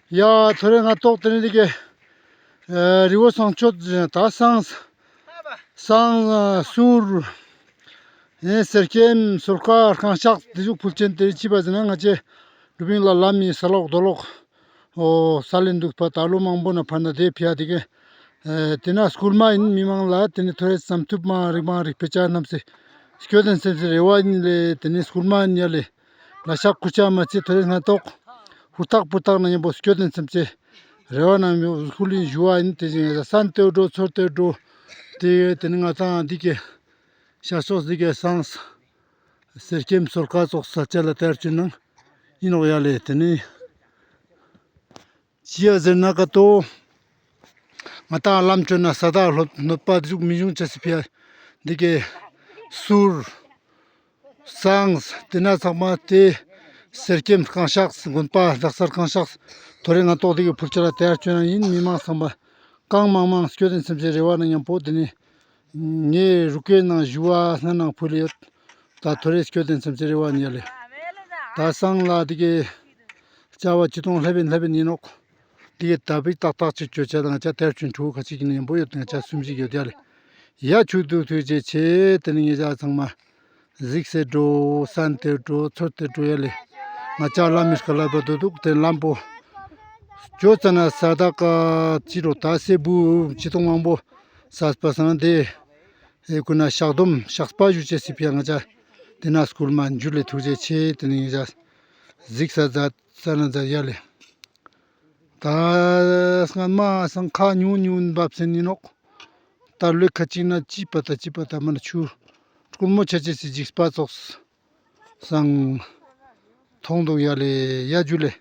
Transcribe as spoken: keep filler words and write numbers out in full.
ཡ་ཐོ་རེ་ང་ཏོག་ཏེ་ནེ་འི་གེ་རི་བོ་སང་ཆོད་ད་སང་སང་སུར་ཨེ་གསེར་སྐྱེམས་སོལ་ཁ་རྐང་ཤག་ཏེ་ཟུག་ཕུལ་ཅེན་ཏེ་ཅི་པ་ཟེར་ན་ང་ཅེ་ལུ་བིང་ལ་ལམ་མི་ས་ལོག་རྡོ་ལོག་འོ་ས་ལེན་དུག་པ་ད་ལོ་མང་པོ་ན་ཕར་ན་ཏེ་ཕི་ཡ་ཏེ་གེ་ཨེ་ཏེ་ན་སྐུལ་མ་ཨིན་མི་མང་ལ་ཏེ་ནེ་ཐོ་རེ་བསམ་ཐུབ་མ་རིག་མ་རིག་པེ་ཆ་ནམ་སེ་སྐྱོད་དེན་སེམས་སེ་རེ་བ་ཨིན་ལེ། ཏེ་ནེ་སྐུལ་མ་ཨིན་ཡ་ལེ། ལ་ཤག་ཁུ་ཆ་མ་ཅི་ཐོ་རེ་ང་ཏོག་ཧུར་ཐག་པུར་ཐག་ན་ཉམ་པོ་སྐྱོད་དེན་སེམས་སེ་རེ་བ་ནང་མི་སྐུལ་ལིན་ཞུ་བ་ཨིན། ཏེ་ཅིག་སན་ཏེ་འགྲོ་ཚོར་ཏེ་འགྲོ་ཏེ་ཏེ་ནེ་ང་ཏང་འི་གེ་ཤ་སོགས་འི་གེ་སང་གསེར་སྐྱེམས་སོལ་ཁ་སོགས་ས་ཆ་ལ་ཏེར་ཅུ་ནང་ཨིན་ནོག་ཡ་ལེ། ཏེ་ནེ་ཅི་ཡ་ཟེར་ན་ཀ་ཏོ་ང་ཏང་ལམ་ཆོད་ན་ས་དག་སློབ་གནོད་པ་ཟུག་མི་ཡོང་ཅེས་སི་ཕི་ཡ་འི་གེ་སུར་སང་ཏེ་ན་ཚང་མ་ཏེ་གསེར་སྐྱེམས་རྐང་ཤག་དགོན་པ་དག་ས་རྐང་ཤག་ཐོ་རེ་ང་ཏོག་ཏེ་གེ་ཕུལ་ཆ་ལ་ཏེར་ཅུ་ནང་ཨིན། མི་མང་ཚང་མ་གང་མང་མང་སྐྱོད་དེན་སེམས་སེ་རེ་བ་ནང་ཉམ་པོ་ཏེ་ནེ་ངའི་རུ་ཀེ་ནང་ཞུ་བ་སྣ་ནང་ཕུལ་ཡོད། ད་ཐོ་རེ་སྐྱོད་དེན་སེམས་སེ་རེ་བ་ཨིན་ཡ་ལེ། ད་སང་ལ་ཏེ་གེ་ལྕགས་པ་ཅི་ཏོང་ལྷེབ་ཨིན་ལྷེབ་ཨིན་ཨིན་ནོག། ཏེ་གེ་ད་པིག་ཏག་ཏག་ཅིག་ཅོ་ཆ་ད་ང་ཅ་ཏེར་ཅུན་ཕྲུ་གུ་ཁ་ཅིག་གི་ནེ་ཡོང་པོ་ཡོད། ང་ཅ་སུམ་ཞིག་ཡོད་ཡ་ལེ། ཡ་ཆུ་དུག་ཐུགས་རྗེ་ཆེ། ཏེ་ནེ་ངེ་ཅག་ཚང་མ་གཟིགས་སེ་འགྲོ་སན་ཏེ་འགྲོ་ཚོར་ཏེ་འགྲོ་ཡ་ལེ། ང་ཅ་ལམ་མི་སྐ་ལ་བ་དུ་དུག་ཏེ་ལམ་པོ་ཅོ་ཙ་ན་ས་དག་ཅི་རོ་ད་སེ་བུ་ཅི་ཏོང་མང་པོ་སད་པ་སང་ཏེ་ཨེ་ཀུན་ན་ཤག་དོམ་ཤག་སྤ་ཞུ་ཅེས་སི་ཕི་ཡ་ང་ཅ་ཏེ་ན་སྐུལ་མ་འཇུ་ལེ་ཐུགས་རྗེ་ཆེ། ཏེ་ནེ་ངེ་ཅག་གཟིགས་ས་ཛད་ཙ་ན་ཛད་ཡ་ལེ། ད་སྔན་མ་སང་ཁ་ཉུང་ཉུང་བབས་སེ་ཨིན་ནོག། ད་ལོ་ཁ་ཅིག་ན་ཅི་པ་ད་ཅི་པ་ད་མ་ན་ཆུ་ཀུན་མོ་ཆ་ཅེས་སི་འཇིགས་པ་ཙོགས་སང་ཐོང་དུག་ཡ་ལེ། ཡ་འཇུ་ལེ།